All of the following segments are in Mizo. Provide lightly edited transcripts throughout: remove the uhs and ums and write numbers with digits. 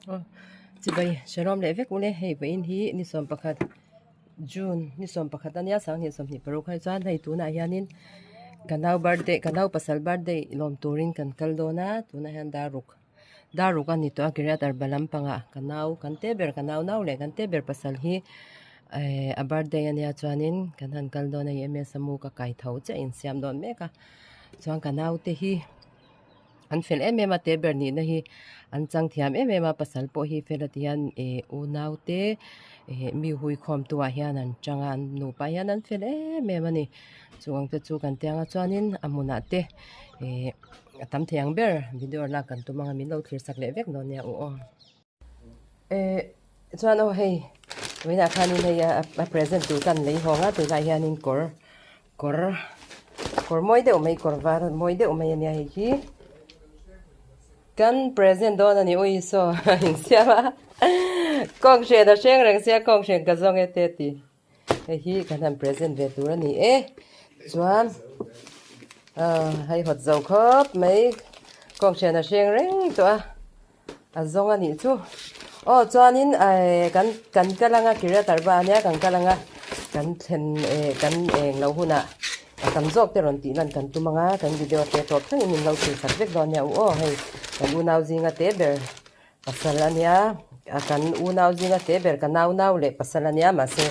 Aw chibai hrerawm leh vek ule hei vawiin hi ni 11 June ni 11 ania sanghnih 26 hai chuan hei tunah hianin ka nau birthday ka nau pasal birthday lawm turin kan kal dawn a tunah hian dar ruk dar ruk a ni tawh a Kiryat Arba lampangah ka nau kan te ber ka nau nau leh kan te ber pasal hi ehh a birthday ania chuanin kan han kal dawn a hei ms a mu ka kai tho chiah insiam dawn mek a chuan ka naute hi. An fel em em a te ber nihna hi an chang thiam em em a pasal pawh hi fel a ti hian ih unau te ih mi hui khawm tu ah hian an chang a an nupa hian an fel em em a ni chung te chu kan tiang a chuanin a hmunah te ih a tam thei ang ber video lak kan tum anga min lo thlir sak leh vek dawn nia u aw. Eh chuan aw hei vawiinah khanin hei a present tur kan lei hawng a tunah hianin kawr kawr kawr mawi deuh mai kawr var mawi deuh mai ania hei hi kan present dawn a ni ui saw a insiam a kawng hren a hreng reng sia kawng hren ka zawng e te a ti hei hi kan han present ve tur a ni e chuan ah hei hawt zo khawp mai kawng hren a hreng reng tawh a. A zawng a nih chu. Aw chuanin eh kan kan kal anga Kiryat Arba ania kan kal anga kan thlen eh kan eng lo hunah a tam zawk te rawn tih lan kan tum anga kan video te tawp thlengin min lo thlir khat vek dawn nia u aw hei kan unau zinga te ber pasal ania a kan unau zinga te ber ka nau nau leh pasal ania mahse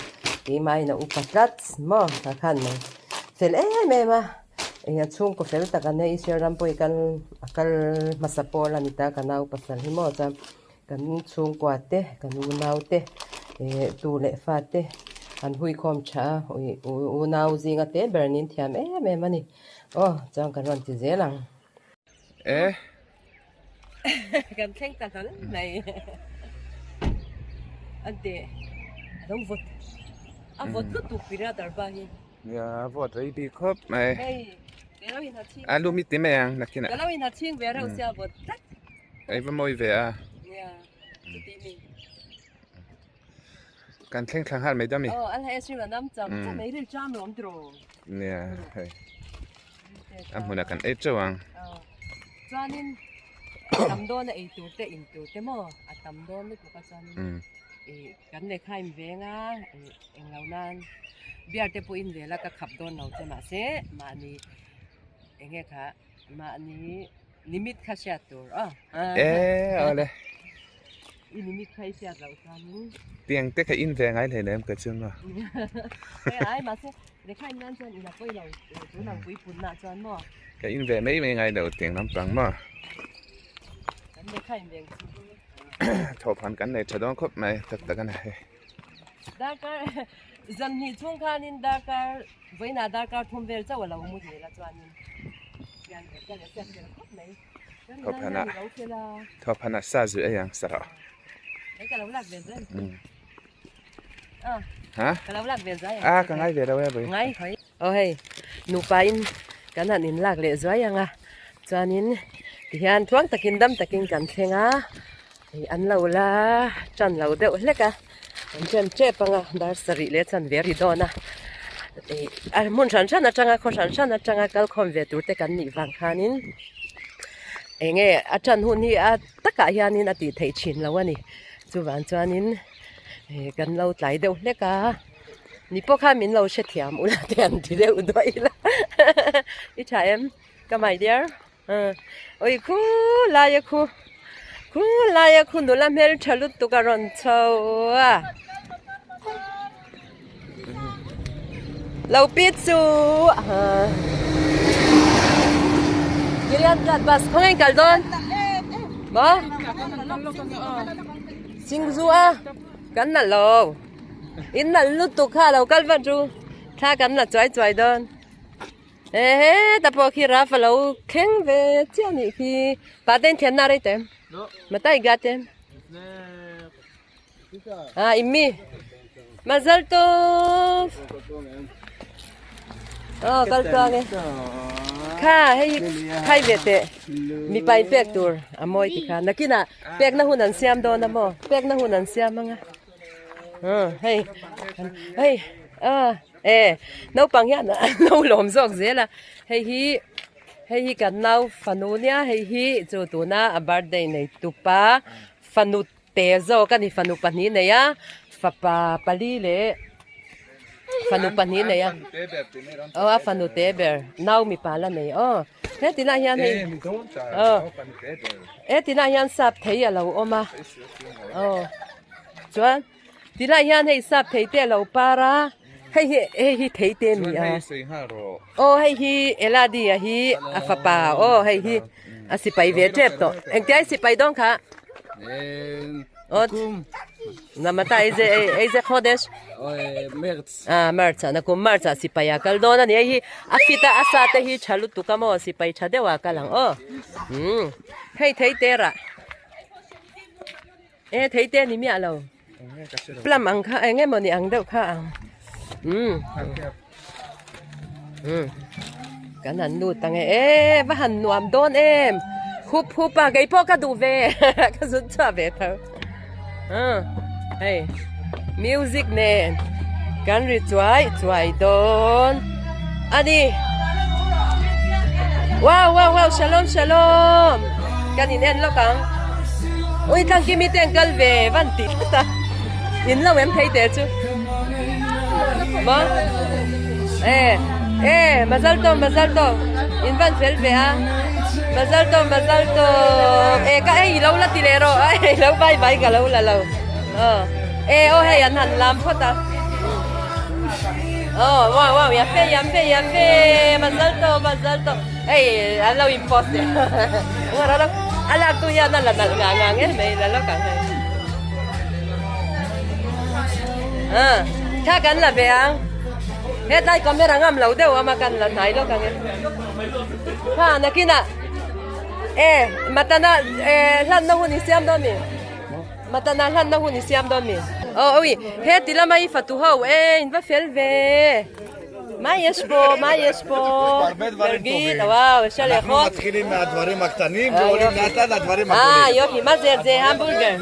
keimah in a upa tlat maw a khan mai fel em em a. Eng a chhungkaw fel tak an nia Israel ram pawh hi kal a kal hmasa pawl a ni ta ka nau pasal hi maw chuan kan chhungkua te kan unau te eh tu leh fa te an hui khawm tha a ui unau zinga te ber an inthiam em em a ni aw chuan kan rawn ti zel ang. Eh. Kan thleng ta hlawl mai. An teh a lo vawt a vawt lutuk Pirat Arba hi. Nia vawt rei bik khawp mai. A lum i ti mai ang nakinah. Ka lo in ha chhing ve reuh sia vawt tlat. Ei va mawi ve a. Nia chuti mi. Kan thleng thlang hal mai dam i. Aw an ha esring a nam cham cham mai ril cham lawm tiraw. Nia hei. A hmunah kan ei teuh ang. Aw chuanin tam dawn a ei tur te in tur te maw a tam dawn lutuk a chuanin ih kan lehkha in veng a ih. Englo nan beer te pawh in vel a ka khap dawn lo che mahse mahni enge kha mahni limit kha hriat tur aw. Eh awle. I limit kha i hriat loh chuanin. Tiang te kha in ve ngai hlei lem ka chuan maw. Eh ai mahse lehkha in nan chuan in a pawi lo tun ang pui pun nah chuan maw. Ka in ve mai mai ngai lo tiang lampang maw. Kan lehkha in veng chu. Thawhphan kan nei tha dawn khawp mai tak tak a ni hei. Darkar zanhnih chhung khanin darkar vawiinah darkar thum vel chauh a lo mu hmel a chuanin hian ka leh siak vel khawp mai. Thawphana thawphana sa zui ei ang sarah. Hei ka lo lak vel zai. Ha? Ka lo lak vel zai. A ka ngai ve lo e bui. Ngai khoi. Aw hei nupa in kan han in lak leh zuai ang a chuanin tihian tluang takin dam takin kan thleng a ih an lo la tan lo deuh hlek a an chen tep ang a dar sarih leh chan ve a ri dawn a ih a hmun hran hran atanga khaw hran hran atanga kal khawm ve tur te kan nih vang khanin eng nge a tan hun hi a takah hianin a tih theih thin lo a ni chuvang chuanin ih kan lo tlai deuh hlek a. Ni pawh khan min lo hrethiam ula te an ti deuh duai ila i tha em ka my dear ui khu laia khu khu laia khu nula hmeltha lutuk a rawn chho a lo pit chu Kirian tlat bus khawnge in kal dawn maw Singzu a kan nalh lo. In nalh lutuk kha lo kal vat ru thla kan la chuai chuai dawn ehe ta pawh khi raf a lo thleng ve chiah a nih khi pa te in thian na rei tawh em matai ga te ah immi mazal tawp aw kal tluang e kha hei hi khai ve teh mipa in pek tur a mawi ti kha nakinah pekna hun an siam dawn a maw pekna hun an siam anga. Hei hei a e naupang hian an lo lawm zawk zel a hei hi hei hi kan nau fanu nia hei hi chu tuna a birthday nei tupa fanu. te zawk a ni fanu pahnih nei a fapa pali leh fanu pahnih nei a aw a fanu te ber nau mipa la nei aw heti lai hian hei aw heti lai hian sap thei a lo awm a aw chuan tilai hian hei sap thei te a lo par a hei hi hei hi thei te a ni a aw hei hi Eladi a hi a fapa aw hei hi a sipai ve tep tawh engtia i sipai dawn kha aw namata eize eize khodesh ah march ah nakum march ah sipai a kal dawn a ni hei hi a fit a a sa te hi tha lutuk a maw sipai tha deuh a kal ang aw umm hei thei te rah. E thei te ni miah lo. Plum ang kha eng emaw ni ang deuh kha ang. Umm. Umm. Kan han lut ang e. E va han nuam dawn em. Hup hup a kei pawh ka duh ve. Ka zut chhuah ve tho. Umm. Hei. Music nen kan ri chuai chuai dawn a ni. Wow wow wow shalom shalom kan in en lawk ang. Ui tlangkimi te an kal ve van tih tlat a in lo em thei teh chu maw e e mazal tawm mazal tawm in van fel ve a mazal tawm mazal tawm e ka ei lo la ti leh rawh ei lo bye bye ka lo la lo. Aw e aw hei an han lam phawt a aw wow wow ya fe ya fe ya fe mazal tawh mazal tawh hei an lo in post leh a lak tu hian a la nalh ngang ngang em mai la lawk ang hei a thla kan la ve ang hetlai camera ngam lo deuh a ma kan la hnai lawk ang e ha nakinah e matana e hlanna hun i siam dawn mi. Matana hlanna hun i siam dawn mi? Aw awi, he ti lama i fatu ho e, in va fel ve. Ma yesh po, ma yesh po. Vergit, wow, אפשר לאכול. אנחנו מתחילים מהדברים הקטנים ועולים לאט לאט לדברים הגדולים. אה, יופי, מה זה, זה המבורגר.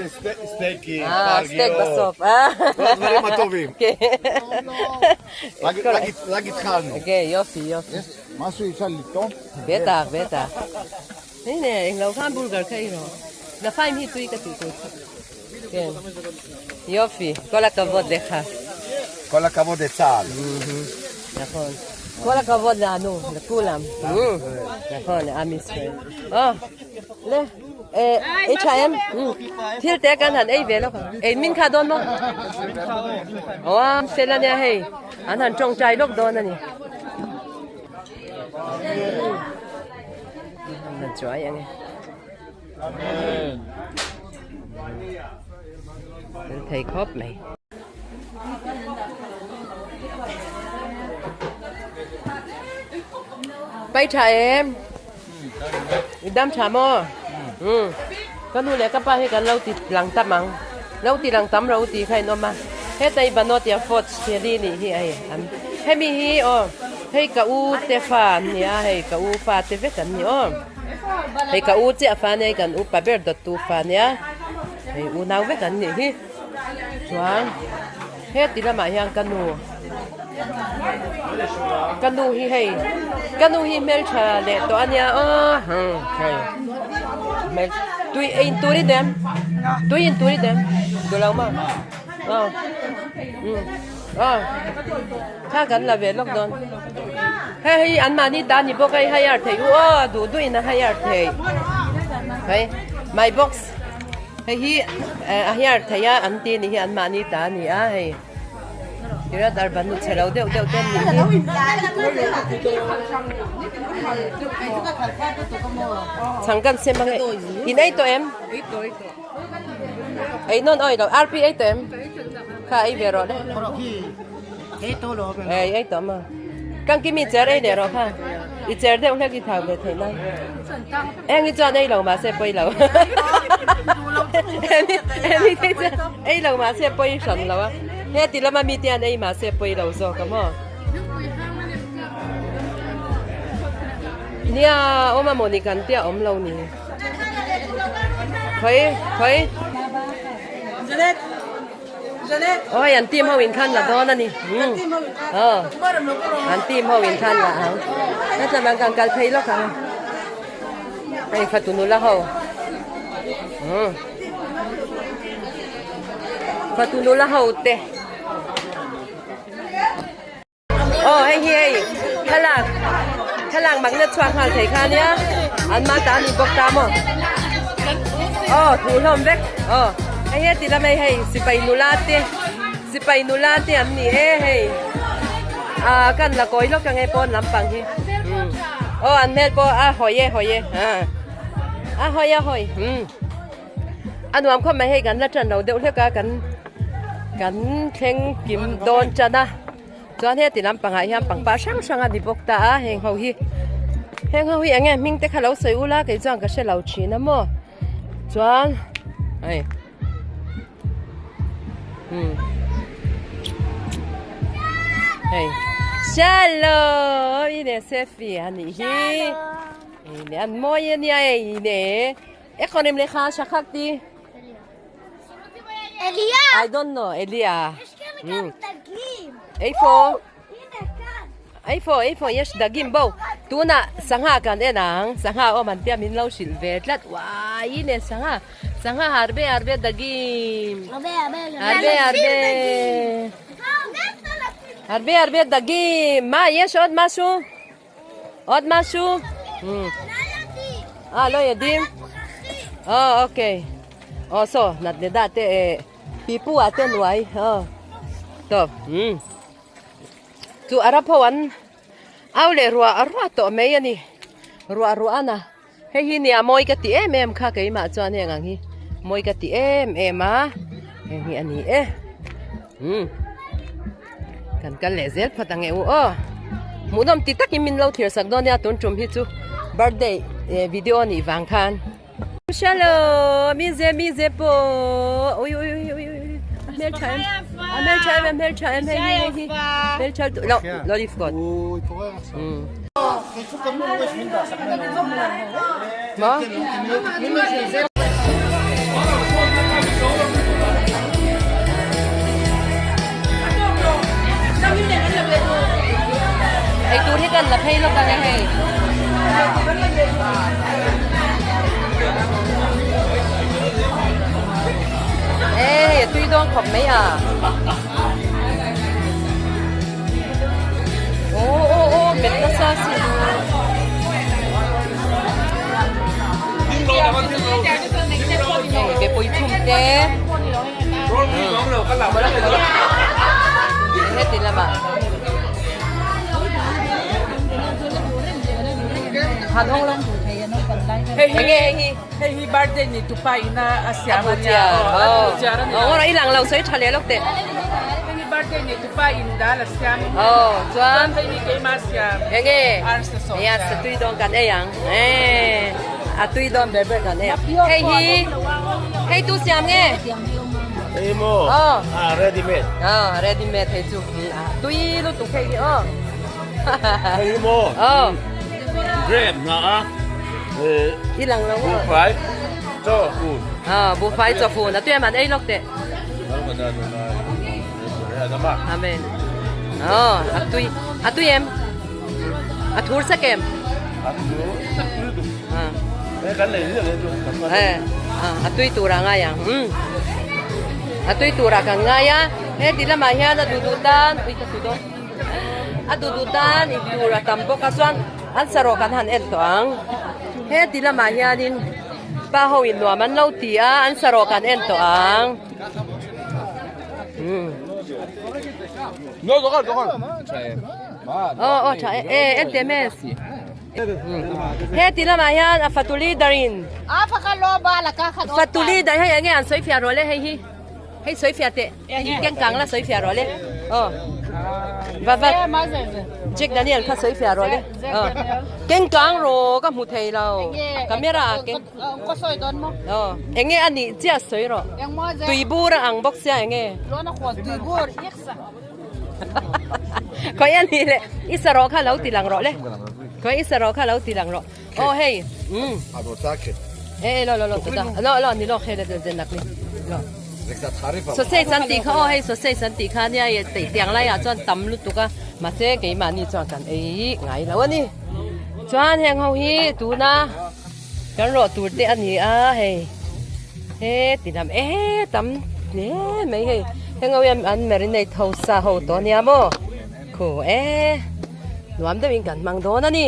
סטייקים, אה, סטייק פרגיות, בסוף. כל הדברים הטובים. כן. רק התחלנו. כן, יופי, יופי. משהו אפשר לטעום? בטח, בטח. הנה, lo khan burger kha i rawh. Nafaim hi tui ka tih tur kha. כן. יופי, כל הכבוד לך. כל הכבוד לצה"ל. נכון. כל הכבוד לנו, לכולם. נכון, לעם ישראל. אה, le, eh, HIM, thil te kan han ei ve lo kha. Ei min kha dawn maw? Aw, fel ania hei. An han tawngtai lawk dawn a ni. Na chuai ang e. An thei khawp mai. Pai tha em. I dam tha maw? Um. Ka nu leh ka pa hi kan lo ti lang tam ang. Lo ti lang tam ro ti kha in awm a. Heta i banawt ya fawt Shelly nih hi a hei an. Hemi hi aw hei ka u te fa an ni a hei ka u fa te vek an ni aw. Hei ka u chiah fa nia hei kan upa ber dawttu fa nia hei unau vek an nih hi. Chuan heti lamah hian ka nu ka nu hi hei ka nu hi hmeltha leh tawh a nia aw hei hmel tui in tur i dem tui in tur i dem duh lo maw aw umm aw kha kan la ve lawk dawn hei hei an mahni ta ni bawk a hei hire theih u aw duh duh in a hire theih hei my box hei hi a hire theih a an ti ni hi an mahni ta a ni a hei tira darban nu chhe lo deuh deuh te an nih hi chhang kan sem ang e in ei tawh em. Ei nawn awi lo RP ei tawh em kha ei ve rawh le ei ei tawh ma kang kimi cher ei leh rawh kha i cher deuh hlek i thau ve theih nan eng hi chuan ei lo mahse pawi lo emi phei chuan ei lo mahse pawi hran lo a heti lama mite an ei mahse pawi lo zawk a maw nia awm a mawni kan tia awm lo ni. Khawi khawi Aw hei an team ho in khan la dawn a ni aw an team ho in khan la ang hetlam ang kan kal phei lawk ang hei fatu nula ho. Fatu nula ho te. Aw hei hi hei thlalak thlalak makna chhuak nghal thei kha nia an ma ta ani bawk ta maw aw thu hlawm vek aw hei he ti lam hei hei sipai nula te sipai nula te an ni e hei ah kan la kawi lawk ang e pawn lampang hi aw an hmel pawh a hawi e hawi e a hawi a hawi umm. A nuam khawp mai hei kan la tan lo deuh hlek a kan kan thleng kim dawn tan a chuan heti lampangah hian pangpar hrang hrang a ni bawk ta a heng ho hi heng ho hi eng nge hming te kha lo sawi ula kei chuan ka hre lo thin a maw chuan hei umm hei shalom ine selfie a nih hi ine an mawi a nia hei ine. איך קוראים לך? שכחתי. אליה! I don't know, אליה. יש כאן גם דגים! איפה? הנה כאן! איפה, איפה, יש דגים, בואו. Tuna, sangha kan en ang, sangha awm an tia min lo hrilh ve tlat. Uai, ine sangha, sangha הרבה הרבה דגים. הרבה הרבה הרבה הרבה. הרבה הרבה דגים. מה, יש עוד משהו? עוד משהו? אה, לא יודעים? אה, אוקיי. או, סו, נדנדה, פיפו, אתן וואי. טוב. Chu Arab ho an au leh ruah a ruah tawh mai a ni. Ruah ruah a na. Hei hi nia mawi ka ti em em kha keimah chuan heng ang hi mawi ka ti em em a. Heng hi a ni e. Umm. Kan kal leh zel phawt ang e u aw. Hmuhnawm ti takin min lo thlir sak dawn nia tun tum hi chu birthday video a nih vang khan. Shalom mi ze mi ze pawh ui ui ui ui ui a hmel tha em a hmel tha em a hmel tha em hei hi hei hi hmel tha lo lo lifkawt maw. Eitur hi kan la phei lawk ang e hei. Ê, tui dawn khawp mai a. Aw aw aw bet nasa si. Hei bepui thum te. Heti lamah. Han hawng lo. Hei hi Enge hei hi. Hei hi birthday ni tupa ina a siam a nia. A bu chiar. Aw, Aw, i lang lo sawi tha leh lawk teh. Hei hi birthday ni tupa in dal a siam. Aw, chuan. Hei hi keima siam. Enge. Arsa sawh Nia, chiar. satui dawn kan ei ang. Ee, a tui dawn ber ber kan ei ang. Hei hi, hei tu siam nge? Hei maw? Aw. Ah, ready made. Aw, ready made hei chu. Tui lutuk hei hi aw. Hei hi maw? Aw. Grape hna a. I lang lo. Buhfai chaw fun. Aw, buhfai chaw fun. A tui em an ei lawk teh. Amen. Aw, a tui. A tui em? A thur sak em? A thur sak lutuk. A tui tur a ngai ang. A tui tur a kan ngai a. Heti lamah hian a duh duh tan ui ka su dawn. A duh duh tan in tur a tam bawk a chuan an sarawh kan han en tawh ang. Heti lamah hianin pa ho in nuam an lo ti a an sarawh kan en tawh ang. Aw aw tha e e en teh mes. Heti lamah hian a fatu leader in fatu leader hei enge an sawi fiah rawh le hei hi hei sawi fiah teh keng kang la sawi fiah rawh le aw va va Jack Daniel kha sawi fiah rawh le aw keng kang rawh ka hmu thei lo camera ah keng aw enge a nih chiah sawi rawh tui bur a ang bawk sia enge. Khawi a nih le i sarawh kha lo ti lang rawh le khawi i sarawh kha lo ti lang rawh aw hei umm e lo lo lo toda lo lo ni lo khe le zen nak ni lo sausage an tih kha aw hei sausage an tih kha nia e tiang lai ah chuan tam lutuk a mahse keimahni chuan kan ei ngai lo a ni chuan heng ho hi tuna kan rawh tur te a ni a hei. He ti lam e tam hle mai hei heng ho hian an marinate ho sa ho tawh ania maw khu e nuam deuh in kan hmang dawn a ni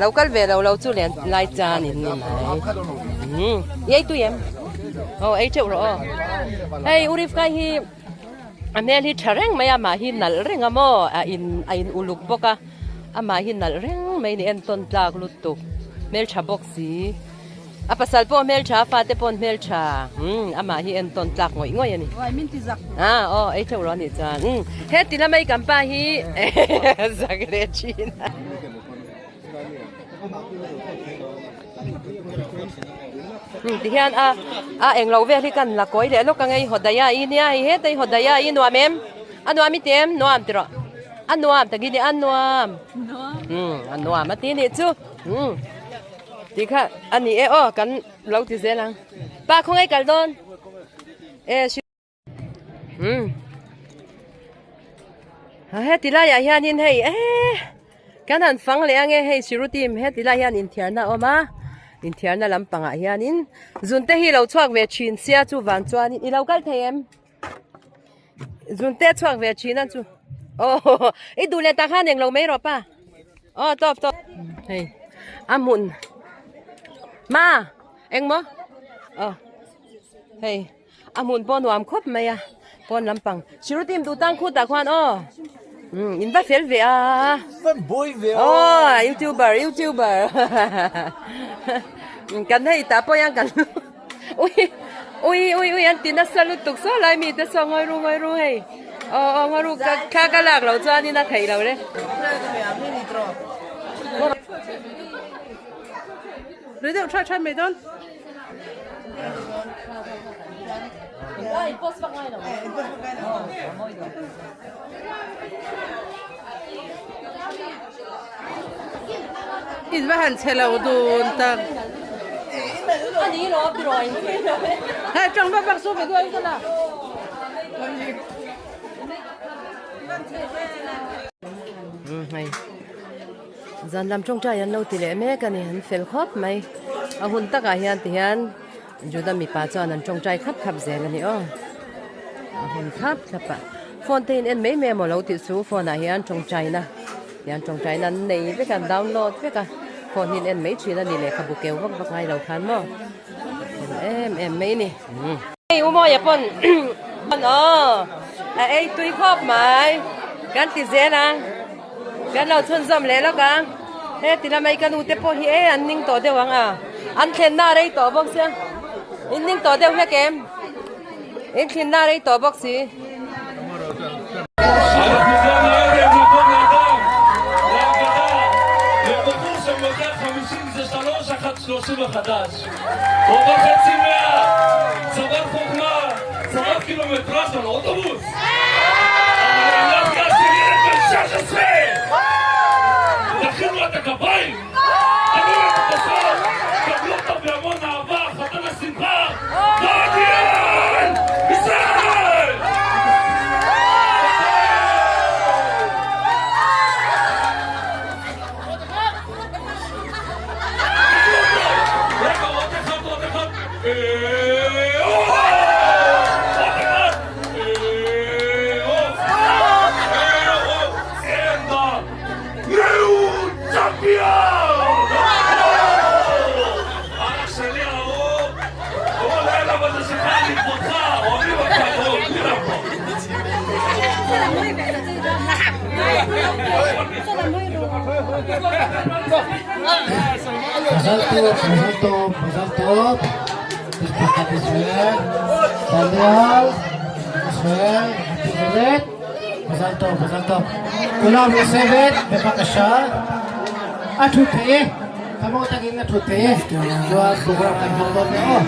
lo kal ve lo lo chu len lai chan in ni mai umm i ei tui em aw ei teuh rawh aw hei urif kai hi a hmel hi tha reng mai a mah hi nalh reng a maw a in a in uluk bawk a amah hi nalh reng mai a ni entawn tlak lutuk hmeltha bawk si. A pasal pawh hmeltha, a fate paw'n hmeltha. Umm, amah hi entawn tlak ngawih ngawih a ni. Uai, min ti zak. Ah, aw, ei theuh rawh a nih chuan. Umm, he ti lamai kan pa hi zak leh thin a. Umm, tihian a, a englo vel hi kan la kawi leh lawk ang e, i haw daih a, i nia hei heta i haw daih a, i nuam em? A nuam i ti em? Nuam ti rawh. A nuam, tak i nia, a nuam. Umm, a nuam a ti nih chu. Umm. Tih kha a ni e aw kan lo ti zel ang pa khawngaih kal dawn e um ha heti laiah hianin hei e kan han fang leh ange hei siru team heti lai hian inthiarna a awm a inthiarna lampangah hianin zunte hi lo chhuak ve thin sia chuvang chuanin i lo kal thei em. Zunte chhuak ve thin a chu aw i duh leh tak khan englo mai rawh pa aw tawp tawp hei a hmun ma engmaw aw hei a hmun pawh nuam khawp mai a pawn lampang sirutim duh tang khutah khuan aw um in va fel ve a aw youtuber youtuber kan hei tah pawh hian kan Ui ui ui ui an ti nasa lutuk saw lai mi te saw ngawi ru ngawi ru hei aw aw ngawi ru ka thla ka lak loh chuanin a theih lo le. Ri deuh tha tha mai dawn. In va han che lo dun tak. Hei tang vak vak su ve duai ka la. Hei zan lam tawngtai an lo ti leh mek a ni an fel khawp mai a hun takah hian ti hian Juda mipa chuan an tawngtai khap khap zel a ni aw a hun thlap thlap a phone te in en mai mai emaw lo tih chu phone ah hian tawngtaina hian tawngtaina an nei vek a an download vek a phone hi an en mai thin a ni lehkhabu keu vak vak ngai lo khan maw em em mai a ni hei u Mawia pawn aw a ei tui khawp mai kan ti zel ang kan lo chhunzawm leh lawk ang heti lamah ka nu te pawh hi e an ning tawh deuh ang a an thlenna a rei tawh bawk sia in ning tawh deuh hlek em in thlenna a rei tawh bawk si. Mazal tov, mazal tov, mazal tov. משפחת ישראל, דניאל, ישראל, התפארת. מזל טוב, מזל טוב. כולם לשבת, בבקשה. A thu thei e, thamawh takin a thu thei e. Chuan program kan hmang dawn nia aw.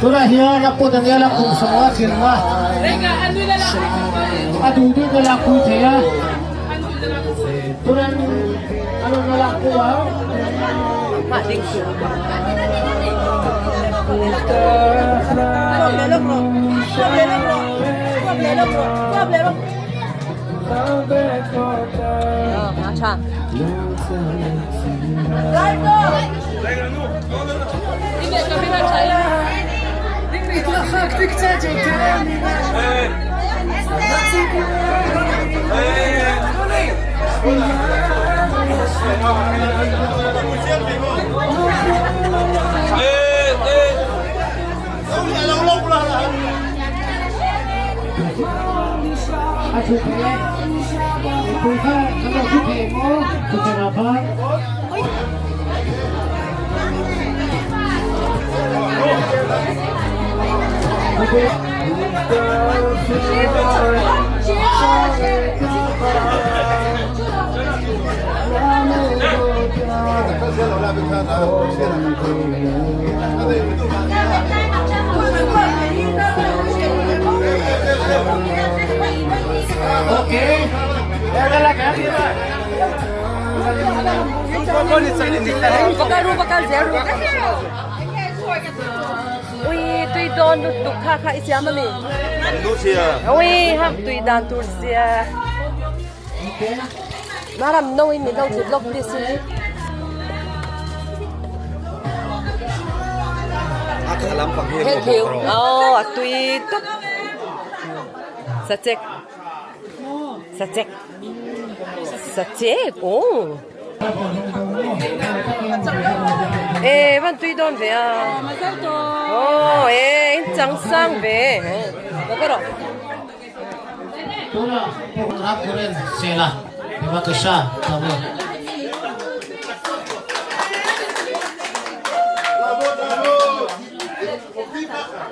Tunah hian a pu Daniel-a kum sawma thilna a duh duh na lakpui thei a, tunan a rawn la lakpui ang. A thu thei e. Mipui kha kan lo thu thei em aw? Thu thei rah khan. Ui tui dawn lutuk kha kha i siam ami. Ui ham tui dan tur sia. Maram no in min lo thut lawk please in. Thank you. Oh, a tui tak. Sachek. Sachek. Sachek. Oh. E van tui dawn ve a. Oh, e in chang sang ve. Lo ka rawh. Tuna Ram Kuren Sela bebakasha kavod.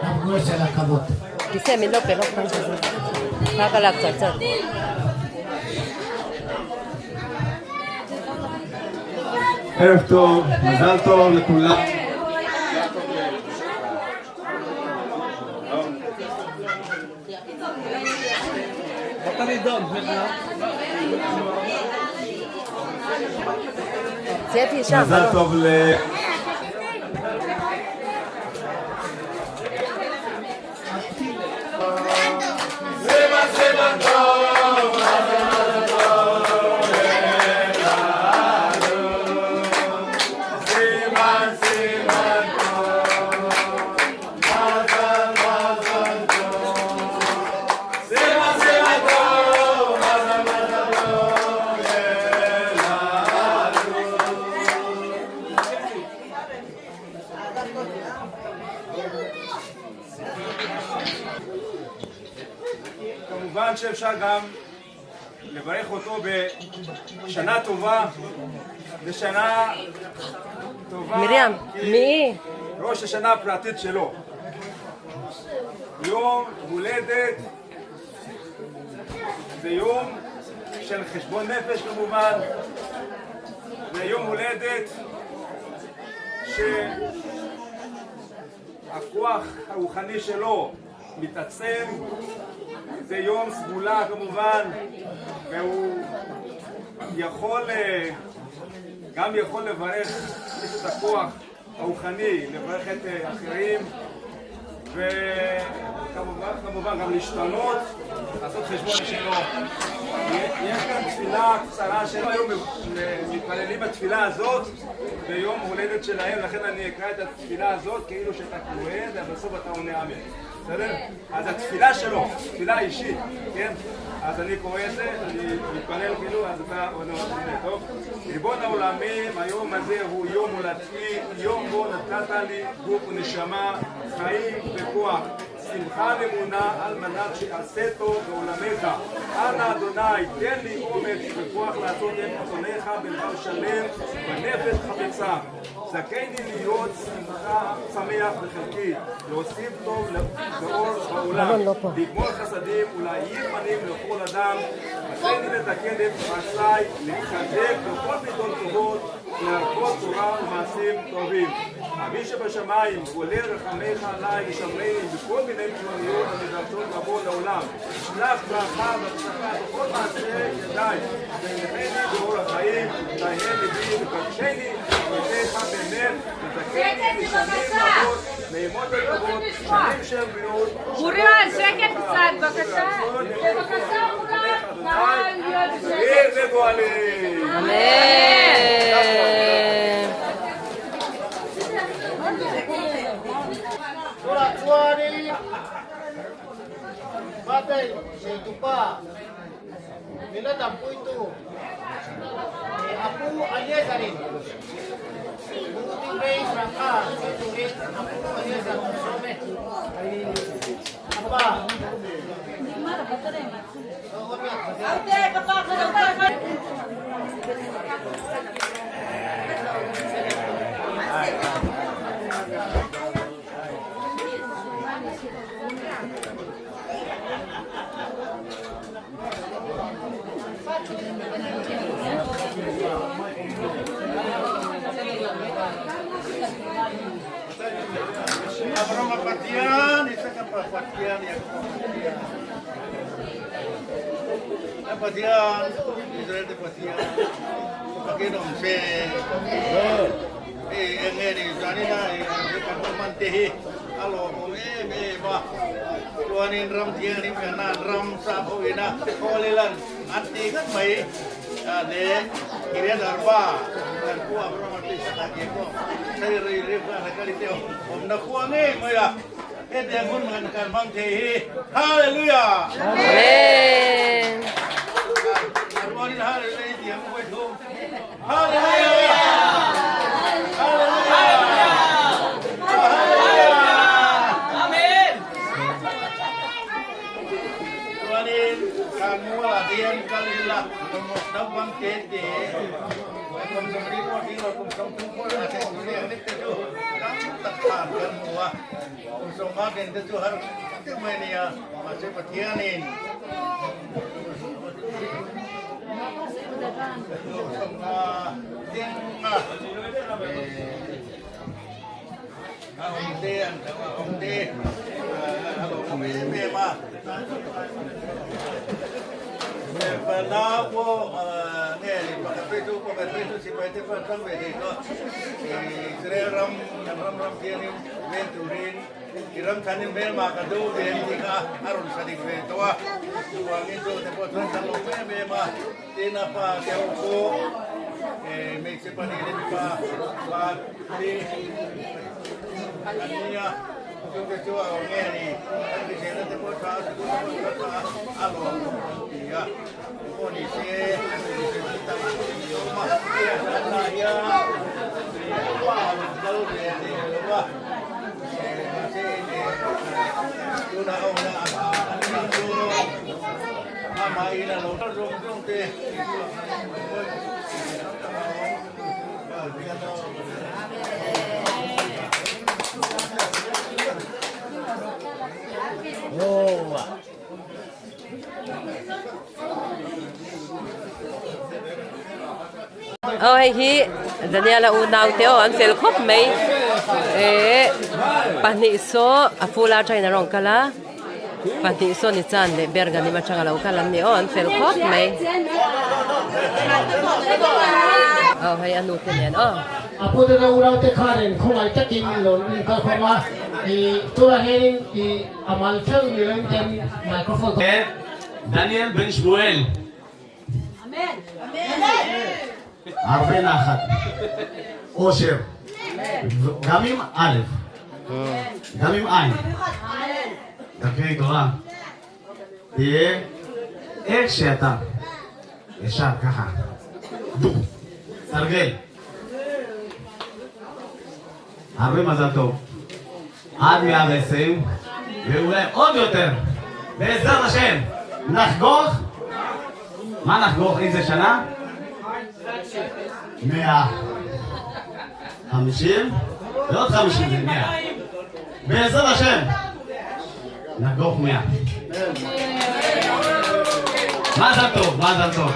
Ram Kuren Sela kavod. Kise min lo pe lawk thang chu. Kha ka lak char char. ערב טוב, מזל טוב לכולם. מזל טוב ל... כמובן שאפשר גם לברך אותו בשנה טובה, ושנה טובה Miriam, כי mi. ראש השנה הפרטית שלו. יום הולדת זה יום של חשבון נפש כמובן, זה יום הולדת שהכוח הרוחני שלו מתעצם, זה יום סגולה כמובן, והוא יכול, גם יכול לברך, יש את הכוח הרוחני לברך את אחרים וכמובן כמובן גם להשתנות, לעשות חשבון שלו. יש כאן תפילה קצרה שהם היו מתפללים בתפילה הזאת ביום הולדת שלהם, לכן אני אקרא את התפילה הזאת כאילו שאתה קורא, ובסוף אתה עונה אמן. בסדר? אז התפילה שלו, תפילה אישית, כן? אז אני קורא את זה, אני מתפלל כאילו, אז אתה עונה אמן, טוב? ריבון העולמים, היום הזה הוא יום הולדתי, יום בו נתת לי גוף ונשמה, חיים וכוח. שמחה ואמונה על מנת שאעשה טוב בעולמך. אנא אדוני, תן לי אומץ וכוח לעשות את רצונך בלבב שלם, בנפש חפצה. זכני להיות שמחה, שמח בחלקי, להוסיף טוב לאור בעולם, לגמול חסדים ולהאיר פנים לכל אדם, עשני לתקן את מעשיי, להתחזק בכל מידות טובות, להרבות תורה ומעשים טובים. אבי שבשמיים, גולל רחמיך עליי ושמרני בכל מיני פלוניות הנדרשות לבוא לעולם. שלח ברכה והצלחה בכל מעשה ידיי, והנחני באור החיים, תהא ליבי וקדשני, ותך באמת, ותקני לשנים רבות, נעימות וטובות, שנים של בריאות. אוריאל, שקט קצת, בבקשה. בבקשה, אוריאל. Amen. Tunah chuanin birthday neitupa min a dampuitu a pu Eliezer-in Buhting Rei Rangka sawi turin a pu Eliezer a sawm e. A pa. Abrahama Pathian, Isaka Pathian, Jakoba Pathian. Na Pathian, Israel te Pathian, takin awm se. Hei eng nge ni zanina kan hman te hi a lawmawm em em a. Chuanin ram thianghlim Kanan ram sap ho ina Holy Land an ti ngat mai leh Kiriath Arba kan pu Abraham te Isaka ke pawh hei rei Rivka Rakeli te awmna khua ngei mai a. Hetiang hun kan kan hmang thei hi Hallelujah! Amen! A rualin Hallelujah i ti ang u thum. Hallelujah! Hallelujah! Hallelujah! Amen! Chuanin kan mualah hian kal ila naupang te te kum sawmli pawh tling lo kum 30 pawh a theih tur ang lek te chu tam tak khan kan hmu a. Kum 50 den te chu har deuh mai a nia mahse Pathianin I ram thanin hmelma ka do ve ang tih kha a rawn hra dik ve tawh a, chuvangin chu te pawh chuan kan lawm em em a, tin a pa te ho pawh hmeichhe pahnih leh mipa pa hi an ni a, chungte chu a awm nge ni, an hriselna te pawh tha a, sikul te pawh tha a lawm an ti a, pawh ni se hriselna tak ni awm a, tunah hian pa a rawn kal ve thei lo va. Aw hei hi Daniela unau te aw an fel khawp mai eh pahnih saw a full a atangin a rawn kal a pahnih saw ni chan leh ber ganim atanga lo kal an ni aw an fel khawp mai aw hei a nu te nen aw. A pu te unau te khanin khawngaih takin lo inkal khawm a ih tunah hianin ih a mal theuh ni loin ten microphone Daniel Ben Shmuel. הרבה נחת, אושר, גם עם א', גם עם עין, דרכי תורה, תהיה איך שאתה, ישר ככה, דו, תרגל. הרבה מזל טוב, עד 120, ואולי עוד יותר, בעזרת השם, נחגוג, מה נחגוג? איזה שנה? 150, ועוד 50 זה 100. בעזרת השם, נחגוג 100. מזל טוב, מזל טוב.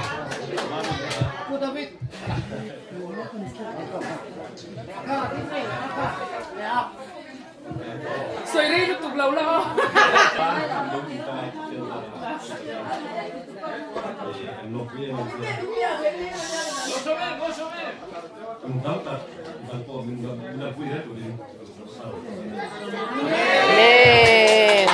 Sawi rei lutuk lo la aw. Amen.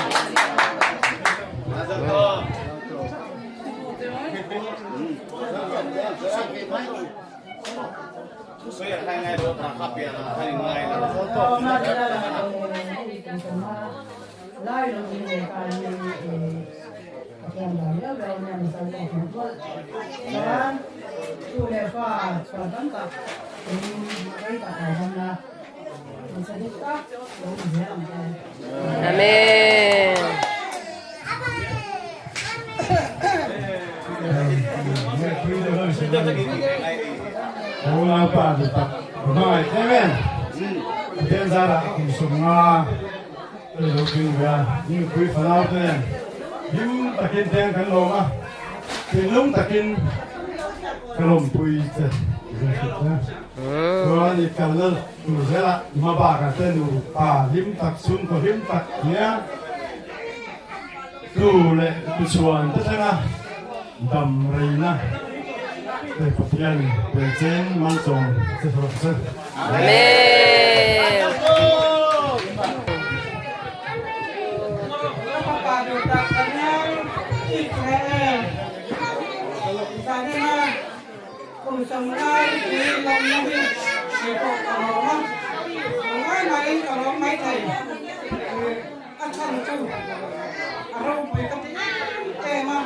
Amen. Unaupa duh tak ka hmangaih em em. Pathian zarah kum sawmnga ka ni lo tling ve a, nupui fanau te nen hlim takin teng kan lawm a, thinlung takin ka lawmpui che Joseph te. Chuan i kalna tur zelah hmabakah te nupa hlim tak chhungkaw hlim tak nia Tu leh tuchhuan te thlenga dam reina te Pathian belcheng malsawm che rawh se. Amen. Ka fapa duh tak ka nia Israel zanena kum sawmngai tui lawmna hi kei pawh ka lawm a, lungngai maiin ka lawm maithei. A chhan chu a ropui ka ti em em a,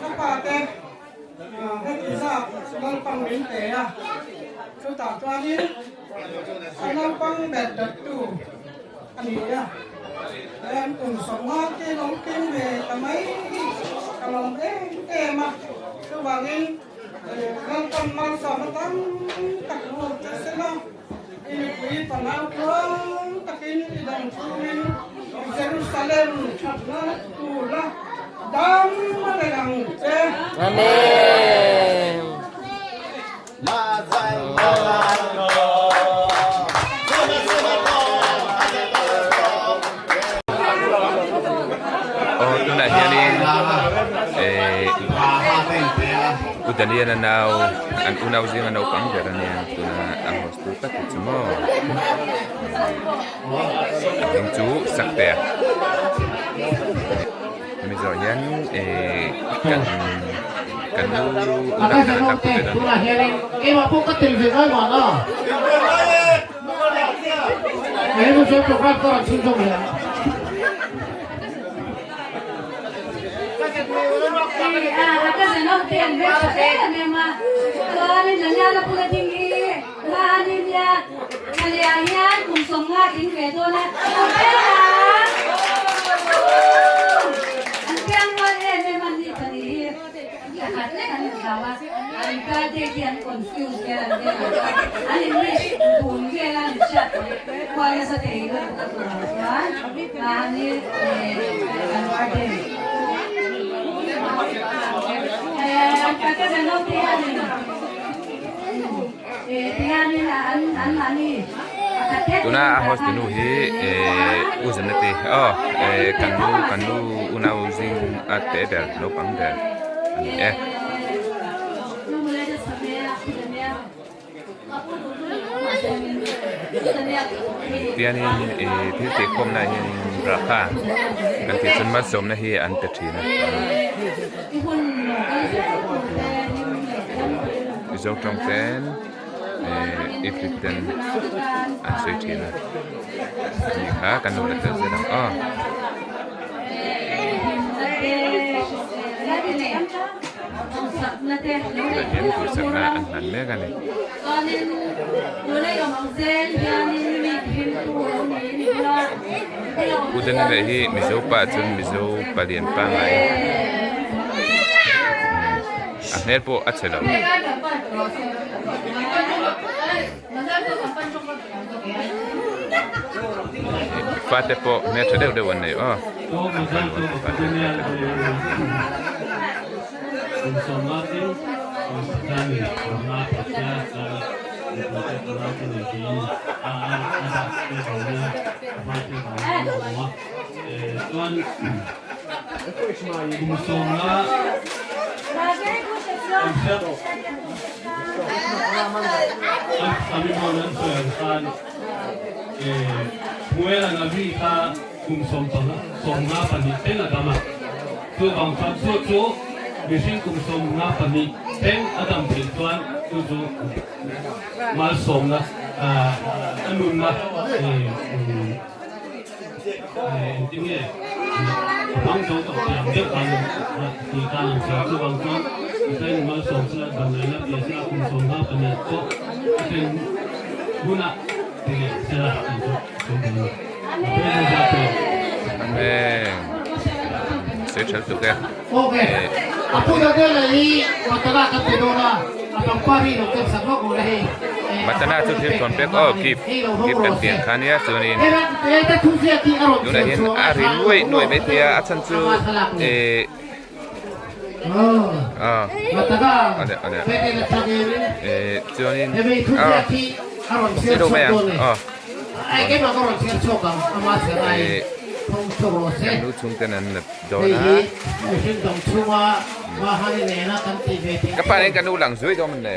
ka pa te heti zat naupang min pe a, chutah chuanin a naupang ber bertu a ni a, an kum sawmnga te lo keng ve ta mai hi ka lawm em em a, chuvangin naupang malsawmna tam tak lut che sela. I mipui fanau tluang takin i dang chhungin Jerusalem thatna tura dam a reng ang che. Amen. Aw tunah hianin eh U Daniel-a nau an unau zinga naupang ber a nia tuna a host tu tak hi chu maw a hming chu Saktea hemi zawh hian eh kan kan nu unau te an lakpui dawn a ni. Tuna a host tunu hi eh u Zaneti aw eh kan nu kan nu unau zing a te ber naupang ber a ni e. Tianin ih thil tih khawmna ah hianin Rakha kan tih chuan malsawmna hi an pe thin a Mizo tawng ten ih ifrit ten an sawi thin a ani kha kan lo la tel zel ang aw. Tunah hian duhsakna an hman mek a ni. U Daniel-a hi Mizo pa chuan Mizo palian pangngai a hmel pawh a chhe lo. Fate pawh hmel tha deuh deuh an nei aw. Mihring kum 52 thleng a dam theih chuan chu chu malsawmna a nunna engtin nge a hmang zo tawh tih ang deuh khan tih khan an sawi. Chuvang chuan Pathian malsawm sela damdawiina piah sela kum 52 pawh a thlen hunah ti leh sela tih chu sawi duh a ni. Pathian hi zat tawh. Amen. Sawi tha lutuk e. Ok. A pu Daniel-a hi Matana kan pe dawn a, a pangpar hi lo ken sak lawk rawh le hei. Matana chu thil thawn pek aw gift gift kan tih ang kha nia chuanin tunah hian a ri nuai nuai mai thei a, a chhan chu eh ah a eh chuanin ah sei deuh mai ang aw eh kan nu chhungten an la dawn a ka pa nen ka nu lang zui dawn le.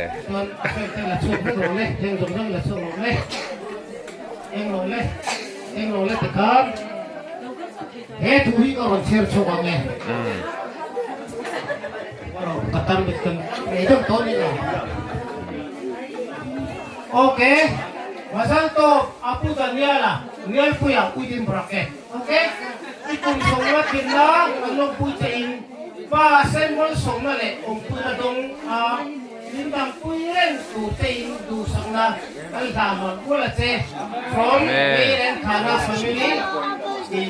Ok, i kum sawmna thinna kan lawmpui che in pa Samuel sawmna leh awmpuina dawng a min dangpui reng tur che in duhsakna kan hlah mawlh mawlh a che from Meir and Khana family in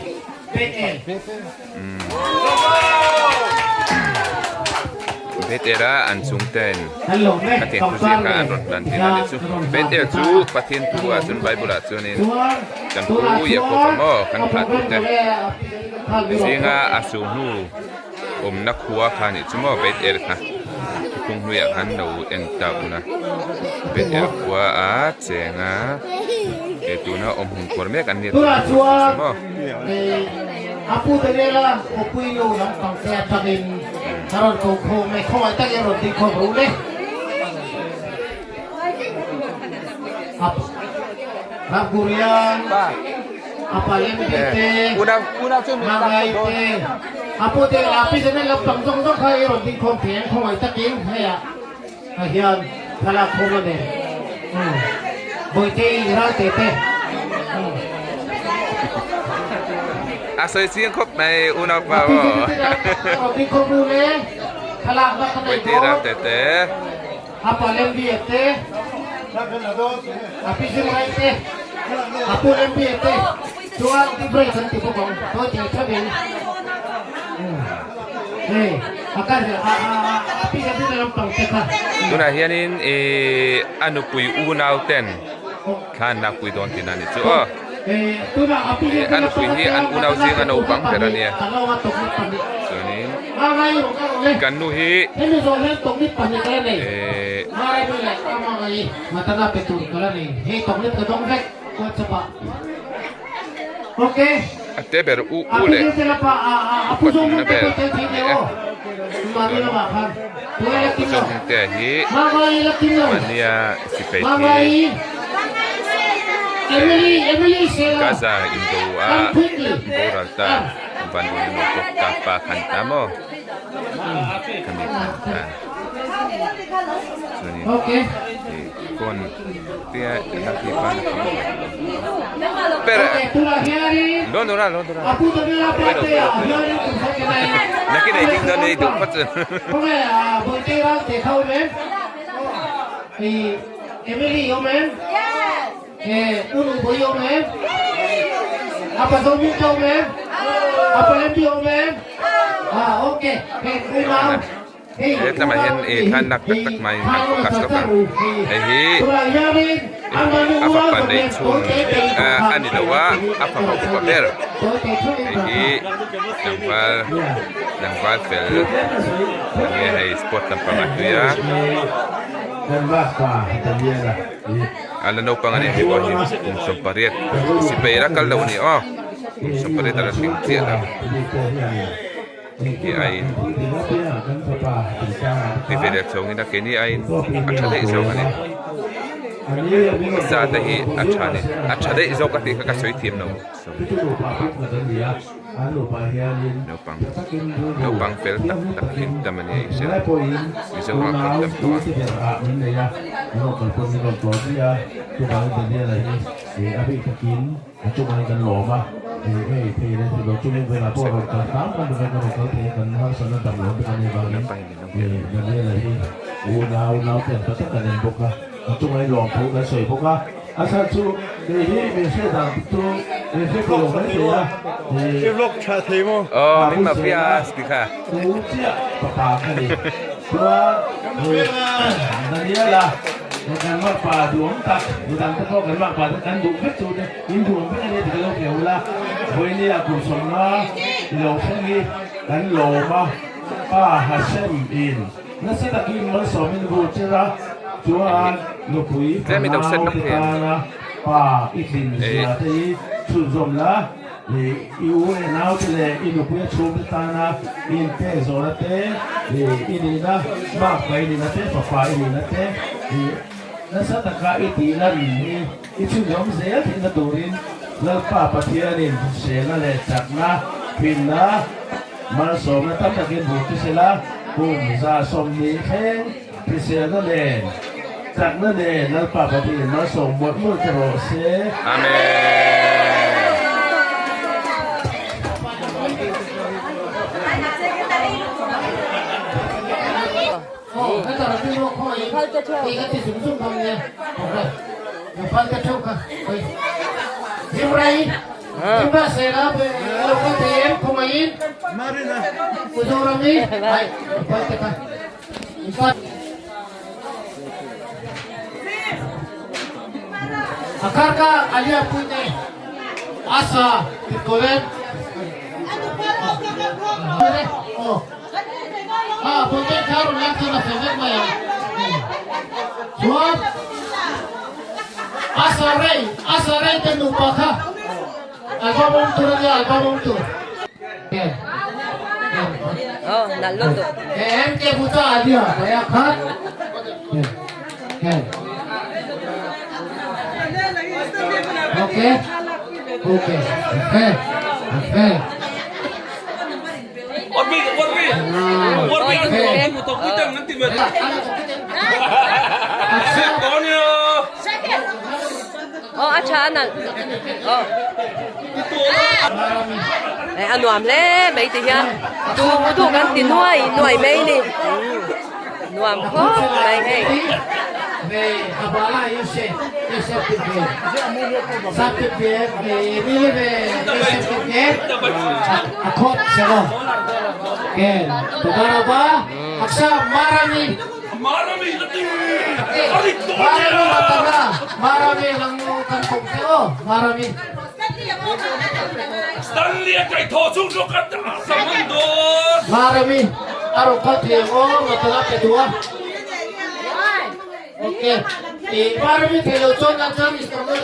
Bethel. Bethel a an chhungten Pathian thu ziak kha an rawn hlan thin a ni chu. Bethel chu Pathian thu ah chuan Bible ah chuanin kan pu Jakob-a maw kan phah tute zinga a su hnu awmna khua kha a nih chu maw Bethel kha thuthlung hnuiah khan lo en ta ula Bethel khua a cheng a he tuna awm hmun khuar mek an ni tih chu maw. A pu te nela awpui nu lampang te atangin a rawn ko khawm e, khawngaih takin rawn ding khawm ru le. Rapgurian, a palem te te, mangai te, a pu te a pi te lampang zawng zawng kha i rawn ding khawm thei ang khawngaih takin hei ah ah hian thlalak khawm a nei. Bawihte i ral te te. A sawi chiang khawp mai unau pa aw. Bawihte i ral te te. Tunah hianin ihh a nupui unau ten thla an lakpui dawn tihna a ni chu aw. Ih a nupui hi an unau zinga naupang ber a nia chuanin kan nu hi ihh. A te ber u u leh upa tumna ber a ni e. Chuan u Zohmingtea hi mahnia sipai thi Gaza indo a boral ta vanduai emaw pawh ka pa khan ta maw khami khan ta chuanin ih phone tia lakhi pa na kham ber Londora Londora pawilo pawilo pawilo nakin ei ding dawn ei duh phawt chu. Hetlamah hian ih thlanlak tak tak mai an focus lawk a hei hi a fapa neih chhun a ni lo a a fapa upa ber hei hi tlangval tlangval fel a nia hei sport lampang a hlui a a la naupang a ni hei pawh hi kum 18 sipai la kal lo a ni aw kum 18 a la tling chiah lo. Hi aiin ti ve leh chhawngin a keini aiin a tha daih zawk a ni za te hi a tha a ni a tha daih zawk a tih kha ka sawi thiam lo. Naupang naupang fel tak tak hi an tam a nia Israel Mizoramah pawh an tam tawh a. A chhan chu kei hi min hriat dan chu min hre thei lo mai thei a, I vlog tha thei maw? Aw min mafias ti kha. Tu chiah fapa ka ni. Chuan Daniela kan makpa duhawm tak, midang te pawh kan makpa te kan duh vek chu te in duhawm vek a nia ti ka lo keu la. Vawinia kum sawmnga i lo thleng hi kan lawm a, Pa Hashem in Nasa takin malsawmin vu cher a, chuan nupui fanau te tana pa i tlin zia te hi chhunzawm la, i u leh nau te leh i nupui a chhung te tana i inpek zawhna te, i nihna, makpa i nihna te, fapa i nihna te, nasa taka i tihlan hi i chhunzawm zel theihna turin Lalpa Pathianin hriselna leh chakna, finna, Malsawmna tam takin bur chu sela, kum 120 thleng hriselna nen, chakna nen Lalpa Pathianin malsawm mawlh mawlh che rawh se. Amen. Oh, nalh lutuk. Oh, a tha a nalh. Oh. Eh, a nuam hle mai ti hian tu duh kan ti nuai nuai mai ni. Nuam khawp mai hei.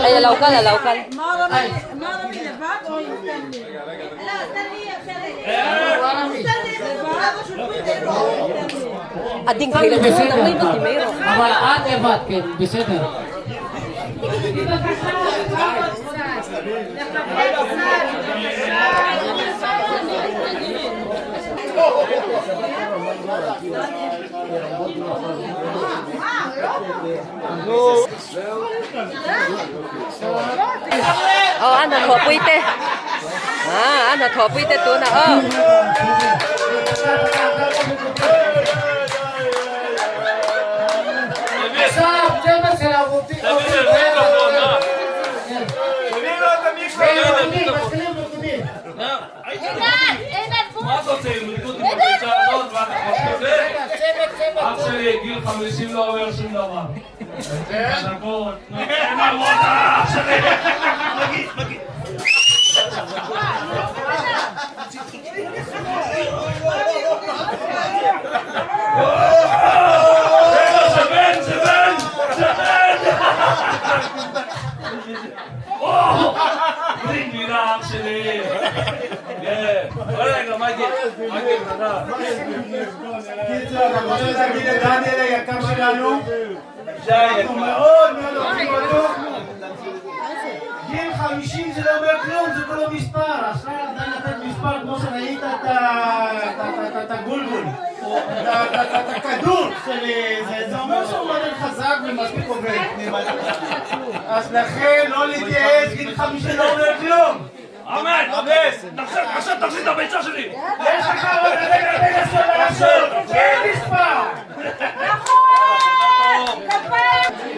Hei a lo kal a lo kal. A ding thei lo chu nang mai va ti mai rawh. Aw a hnathawh pui te ah a hnathawh pui te tunah aw. 50 זה לא אומר כלום, זה כולו מספר, אפשר עדיין לתת מספר כמו שראית את הגולגול, או את הכדור של זה, זה אומר שהוא עדיין חזק ומספיק עובד. אז לכן לא להתייאש, גיל 50 לא אומר כלום. אמן! עכשיו תחזיר את הביצה שלי! יש לך עוד רגע רגע לעשות, אין מספר!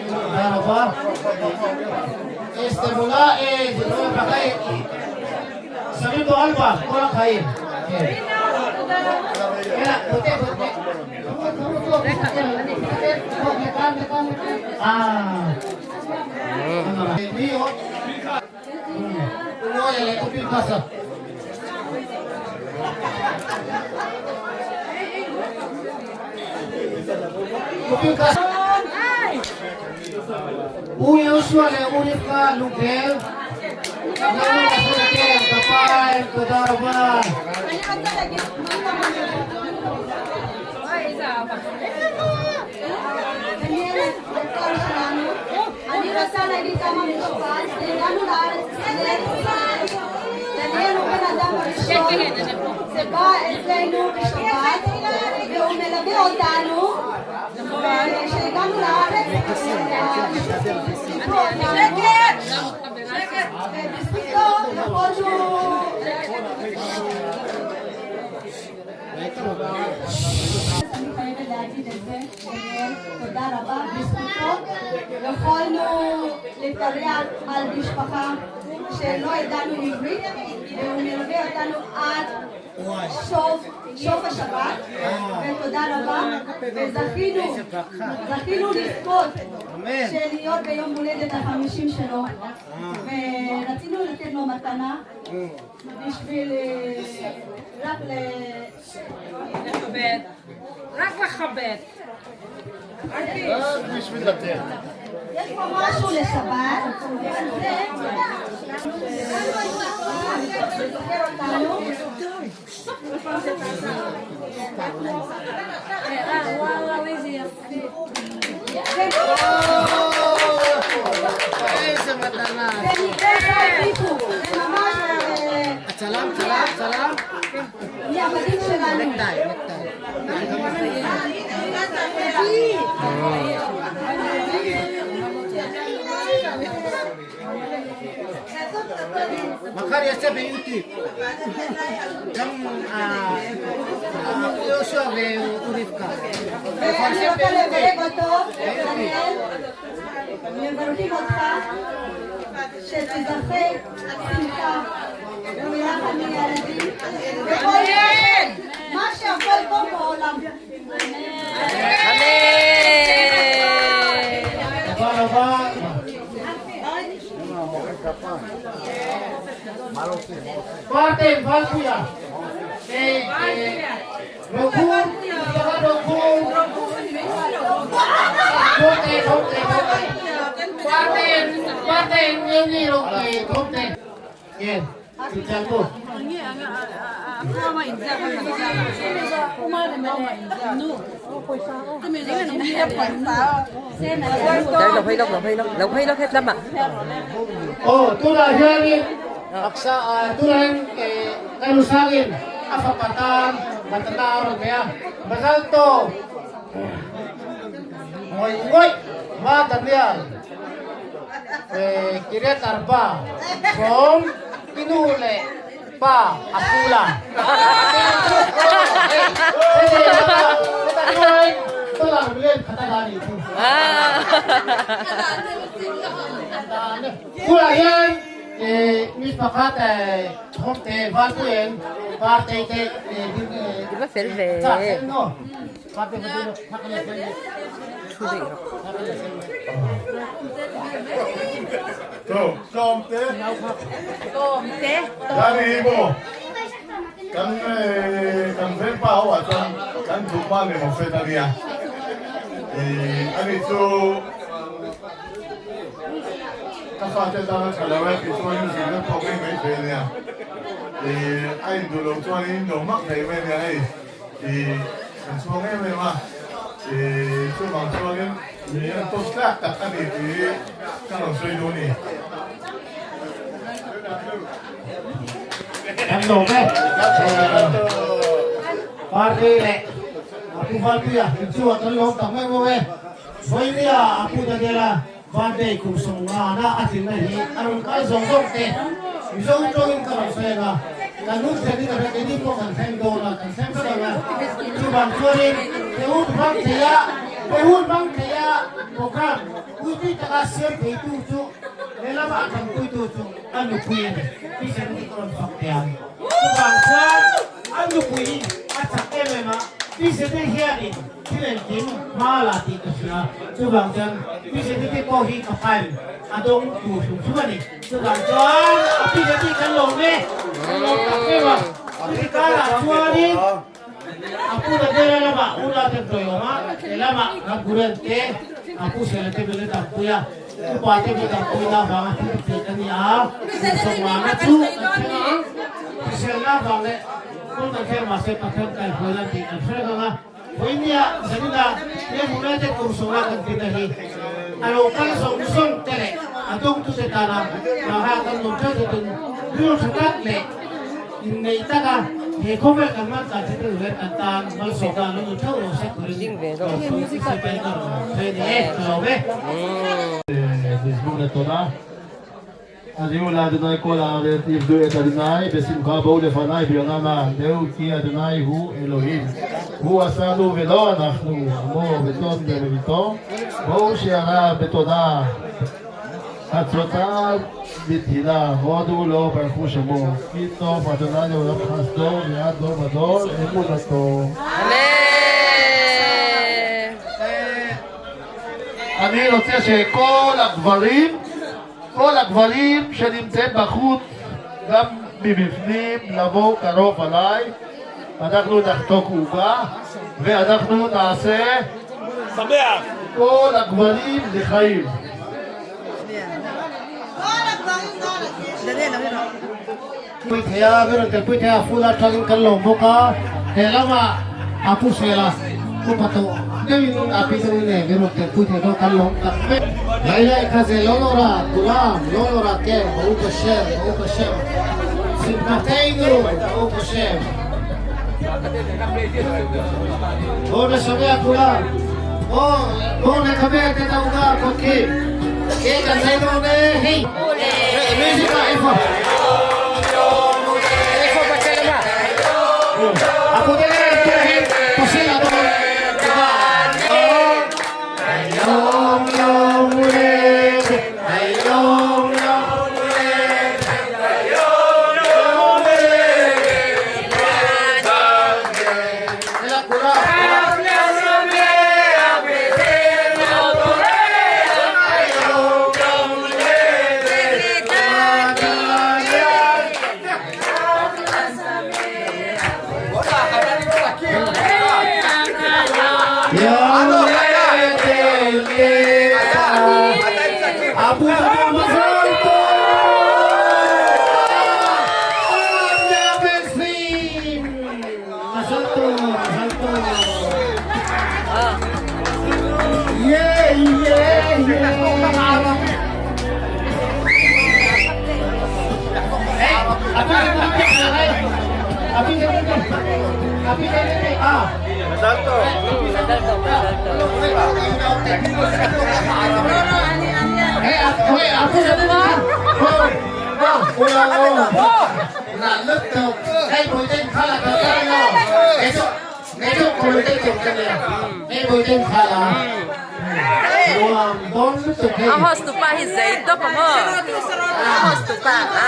תודה רבה. Este mula, זה לא בחיים. שמים לו אלבה כל החיים. כן. יאללה, בוטה, בוטה. אה. מי עוד? לא, יאללה, אופיר קאסה. אופיר קאסה. U Yoshua leh U Rivka Lungkhel. Lalo כפיים, תודה רבה. אני רוצה להגיד דניאל היקר שלנו, אני רוצה להגיד כמה משפט, הגענו לארץ דניאל הוא בן אדם הראשון שבא אצלנו בשבת והוא מלווה אותנו וכשהגענו לארץ ליוו אותנו ובזכותו יכולנו אני חייבת להגיד את זה, דניאל, תודה רבה, בזכותו יכולנו להתארח על משפחה שלא ידענו עברית והוא מלווה אותנו עד סוף השבת ותודה רבה וזכינו זכינו לזכות של להיות ביום הולדת ה-50 שלו ורצינו לתת לו מתנה בשביל רק לכבד. רק לכבד. רק בשביל לתת. יש פה משהו לשבת, וזה זוכר אותנו. וואו, איזה יפה. איזה מתנה. זה נקרא זה ממש צלם, צלם, צלם. מהבתים שלנו. נקטאי, נקטאי. מחר יצא ביוטיוב. גם יהושע ורבקה. ואני רוצה לברך אותו, דניאל, מברכים אותך, שתזכה שמחה ויחד מילדים, וכל מה שהכל טוב בעולם. תודה רבה. Martin, Valpuya. Roku, Roku. Hote, hote, hote. Martin, Martin, Yoni, hote. כן, תצעקו. Đây, lo phei lawk, lo phei lawk, lo phei lawk het lamah. Oh, tunah hianin aksa tunah kalusangin afapatan matatao kaya mazal tov ngoi ngoi ma Daniel Kiryat Arba from Pinule pa Apula. Tunah hian משפחת ולפוין, Di ba fel ve? טוב, שלום te. Dani hi maw kan kan veng pa ho ah chuan kan duhpa leh mawfet a nia ih ani chu ka fate tan a tha lo e tih chuan zirna thawk mai mai thei a nia ih a induh loh chuan in lo mak thei mai a nia hei ih kan chhuang em em a ih chuvang chuanin mi en tawp tlak tak a ni tih ka rawn sawi duh a ni. Kan lawm e. Party leh Pu Valpuia inchungah kan lawm tak meuh meuh e. Vawinia a Pu Daniela birthday kum sawmngana a tlinna hi a rawn kal zawng zawng te Mizo tawngin ka rawn sawi ang a, kan hun thlen in a hre keini pawh kan thleng dawn a, kan thleng vek ang a. Chuvang chuanin he hun hmang theia he hun hmang theia program puitui taka siam theitu chu lehlamah a tangpuitu chu a nupui a ni. Mission hi ka rawn fak teh ang. Chuvang chuan a nupui hi a chak em em a, Mission te hianin thil engkim hma la tih ka hria. Chuvang chuan Mission te pawh hi ka file a dawng tur hrim hrim a ni. Chuvang chuan a Mission te kan lawm e, kan lawm tak meuh a. Chuti karah chuanin a pu Nadera lamah Ula te an tawiawm a, helamah Ramgurel te, a pu Sela te bel a tampui a. Upa te mi dampuina avanga thil ti thei kan ni a, duhsawmngana chu kan thleng ang. Hriselna avang leh kawng kan thleng mahse Pathian kaihhruaina tih kan hre reng ang a. Vawinia zanina he hmuhnate kum sawmna kan tihna hi a lo kal zawng zawng te leh a dawngtute tana mahha kan nuam theuh theuh ten rilru tha tak leh inneih taka he khawvel kan hman tan thil rilru hian kan tan malsawmna lo nu theuh lo se turin sipai ka rawn sawi a ni e, ka lawm e. מזמור לתודה. הריעו לאדוני כל הארץ, עבדו את אדוני בשמחה, בואו לפני ברננה, דעו כי אדוני הוא אלוהים. הוא עשנו ולא אנחנו, עמו וצאן מרביתו. בואו שירה בתודה, חצרותיו בתהילה, הודו לו ברכו שמו. כי טוב אדוני לעולם חסדו ועד דור ודור אמונתו. אני רוצה שכל הגברים, כל הגברים שנמצאים בחוץ, גם מבפנים, לבוא קרוב אליי. אנחנו נחתוך עוגה ואנחנו נעשה שמח! כל הגברים לחיים. Pui thei a, min rawn telpui thei a, full atangin kan lawm bawk a, he lamah a pu Sela upa tawh deuhin a pi deuhin e min rawn telpui thei bawk kan lawm tak mek. Laila i kha zel lo lawra, Gulam lo lawra kem, Baruch Hashem, Baruch Hashem, Simchateinu, Baruch Hashem. בואו נשמע כולם, בואו נכבד את העוגה הקודקים. כן, אז היינו נהי. מישהו איפה? איפה בצלמה? היום יום הולדת, היום יום הולדת, היום יום הולדת, מזל טוב! עד 120! מזל טוב, מזל טוב! ייי, ייי, ייי! מזל טוב. מזל טוב, מזל טוב. A host tupa hi zei tawp ang aw. A host tupa a.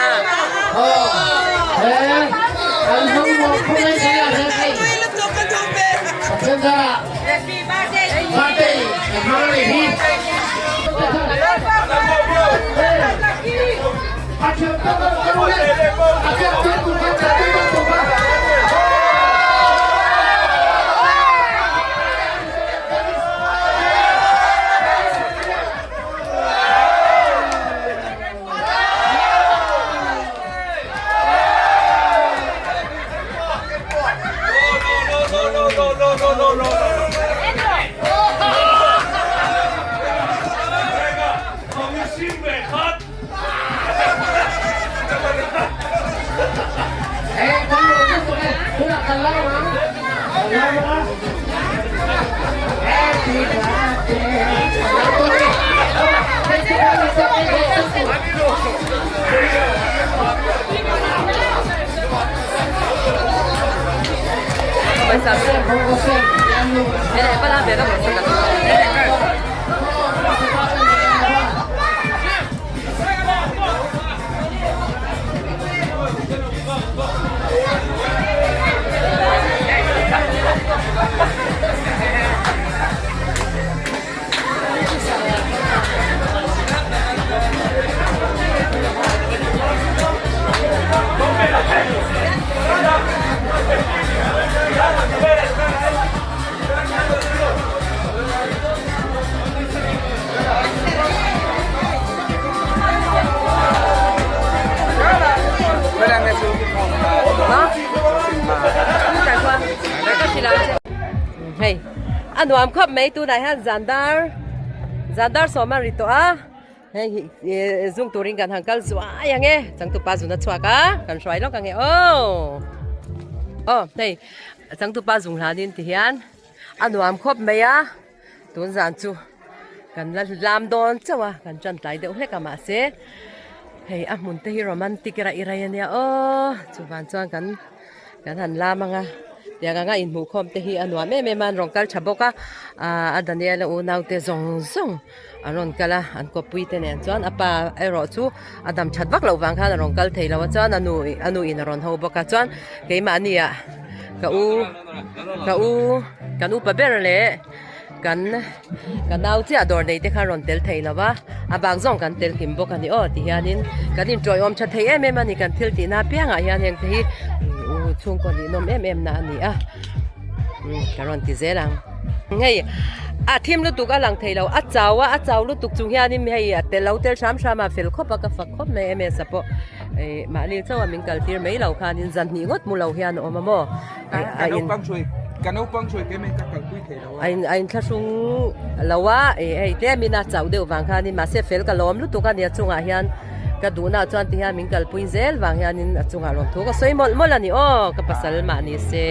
Hei a nuam khawp mai tunah hian zandar zandar sawm a ri tawh a hei hi zung turin kan han kal zuai ang e changtupa zun a chhuak a kan hruai lawk ang e aw aw hei changtupa zung hlanin ti hian a nuam khawp mai a tun zan chu kan la lam dawn chauh a kan tan tlai deuh hlek a mahse hei a hmun te hi romantic raih raih a nia aw chuvan chuan kan kan han lam ang a tiang anga inhmuh khawm te hi a nuam em em a an rawn kal tha bawk a ah a Daniel a unau te zawng zawng an rawn kal a an kawppui te nen chuan a pa erawh chu a dam that vak loh vang khan a rawn kal thei lo a chuan a nu a nu in a rawn ho bawk a chuan keimahni ah ka u ka u kan upa ber leh kan ka nau chiah dawr nei te kha rawn tel thei lo va a bak zawng kan tel hlim bawk a ni aw ti hianin kan inṭawiawm tha thei em em a ni kan thil tihna apiangah hian heng te hi u chhungkaw ninawm em em na a ni a ka rawn ti zel ang hei a thim lutuk a lang thei lo a chau a a chau lutuk chung hianin hei a tel lo tel hram hram a fel khawp a ka fak khawp mai em em sa pawh ih mahni chauh a min kal tir mai lo khanin zan hnih ngawt mu lo hian a awm a maw a in ka naupang hruai te mai ka kalpui thei lo a in a inthlahrung lo a ih hei tlemin a chauh deuh vang khanin mahse fel ka lawm lutuk a nia chungah hian ka duhna chuan ti hian min kalpui zel vang hianin a chungah lawm thu ka sawi mawlh mawlh a ni aw ka pasal mah ni se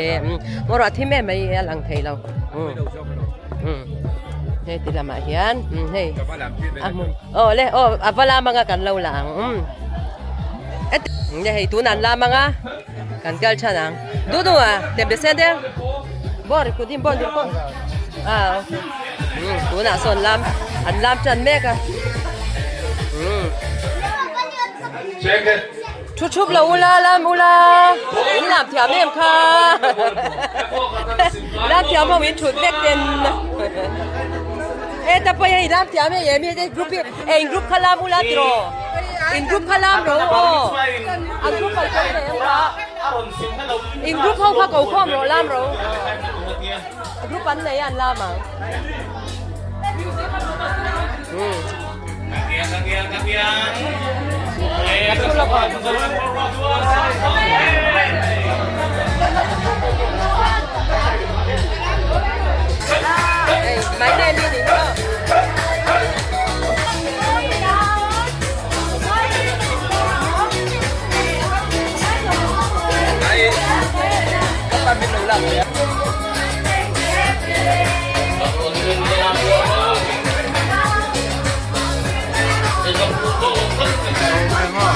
maw ruah thim em mai a lang thei lo um hei ti lamah hian hei a hmun aw le aw a va lam anga kan lo la ang um hei tunah an lam anga. Kan kal than ang. Du du a, tem beseder. Bor kudim bon dur ko. Ah, okay. Tunah sawn lam an lam tan mek a. Thu thup lo ula lam ula. In lam thiam em kha. Lam thiam ho in thut vek ten. E ta pawh hei lam thiam hei em hi group hi e in group kha lam ula tiraw in group kha lam ro aw an group an kal ve ang kha in group ho kha ko khawm rawh lam ro group an nei a an lam ang Mấy này đi đến đâu?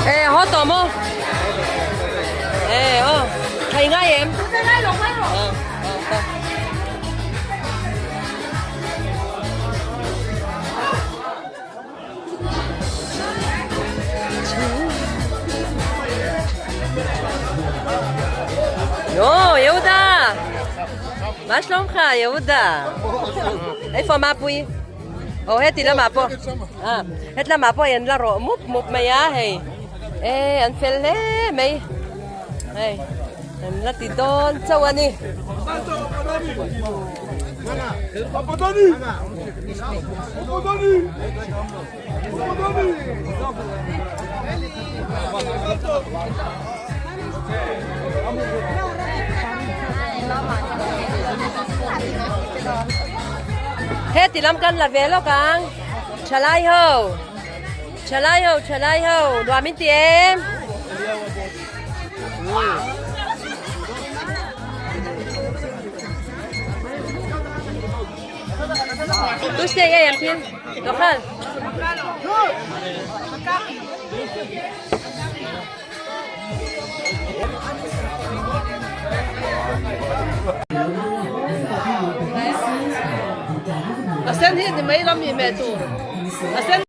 Ê, hot tò mô. Ê, ô, thầy ngay em. יו, יהודה! מה שלומך, יהודה? איפה מפוי? או, heti lamah pawh ah heti lamah pawh hian la rawh mup mup mai a hei eh an fel hle mai hei an la ti dawn chauh a ni. Heti lam kan la ve lawk ang thalai ho thalai ho thalai ho nuam in ti em. תושי ימתין, תאכל. A sen hi ni mai lam i meh tur. A sen.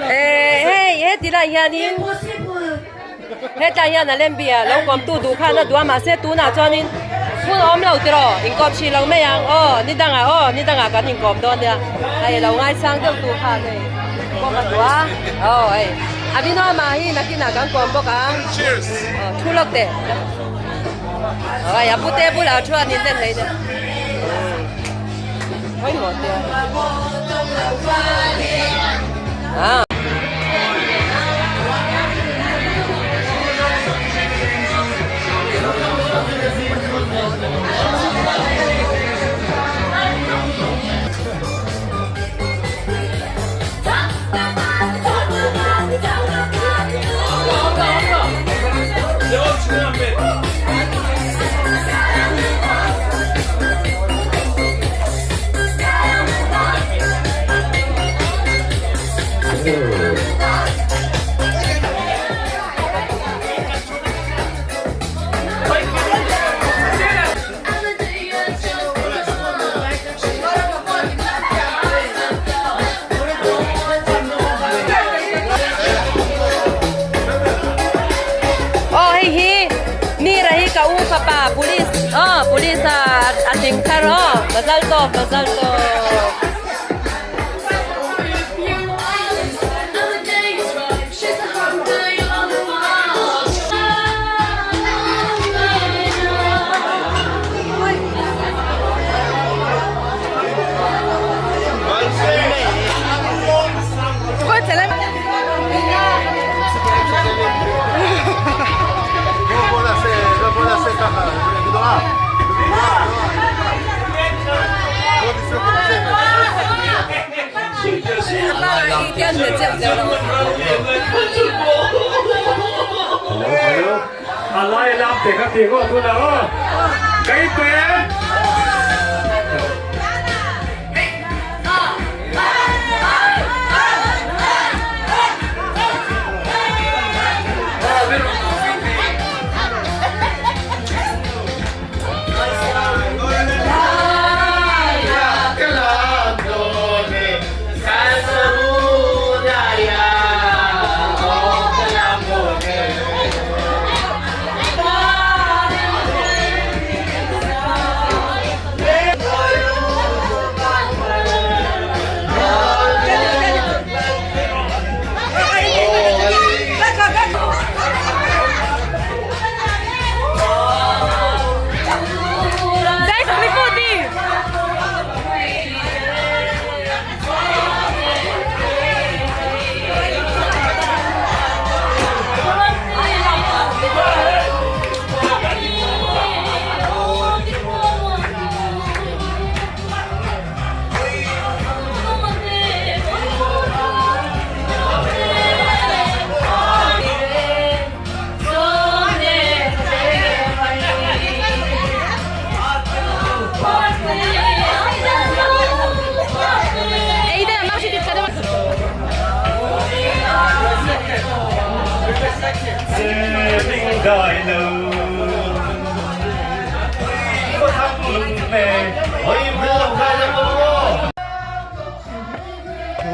Hei heti lai hianin hetlai hian a lem bia lo kawmtu duh khan a duh a mahse tunah chuanin hun a awm lo tiraw inkawm hrih lo mai ang aw ni dangah aw ni dangah kan inkawm dawn nia hei lo ngaisang deuh tur khan hei kawm a duh a aw hei a vinawma hi nakinah kan kawm bawk ang aw thu lawk teh aw hei a pute bulah thu a nin len hlei nia. Aw hei hi Mira hi ka u fapa police aw police a a tling thar aw mazal tawp mazal tawp.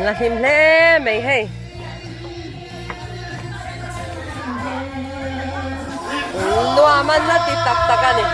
La hlim hle mai hei. Nuam an la ti tak tak a ni.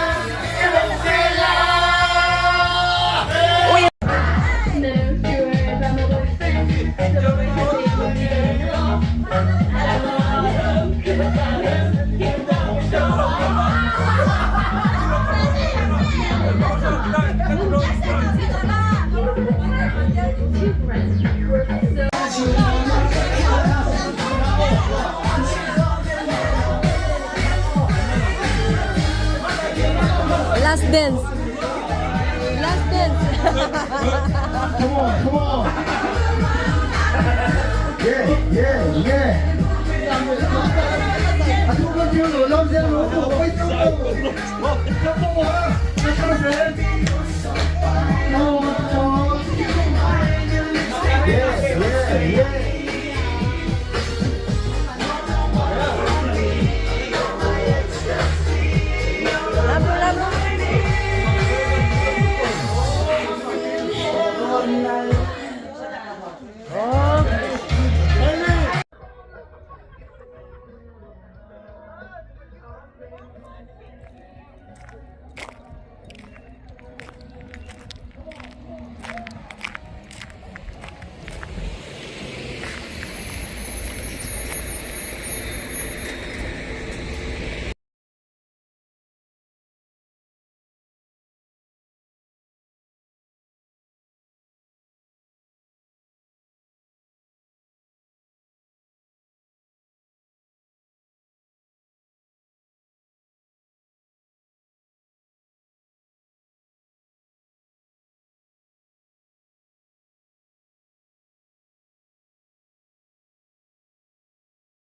Last dance. Last dance. Come on, come on. Yeah, yeah, yeah. Yeah!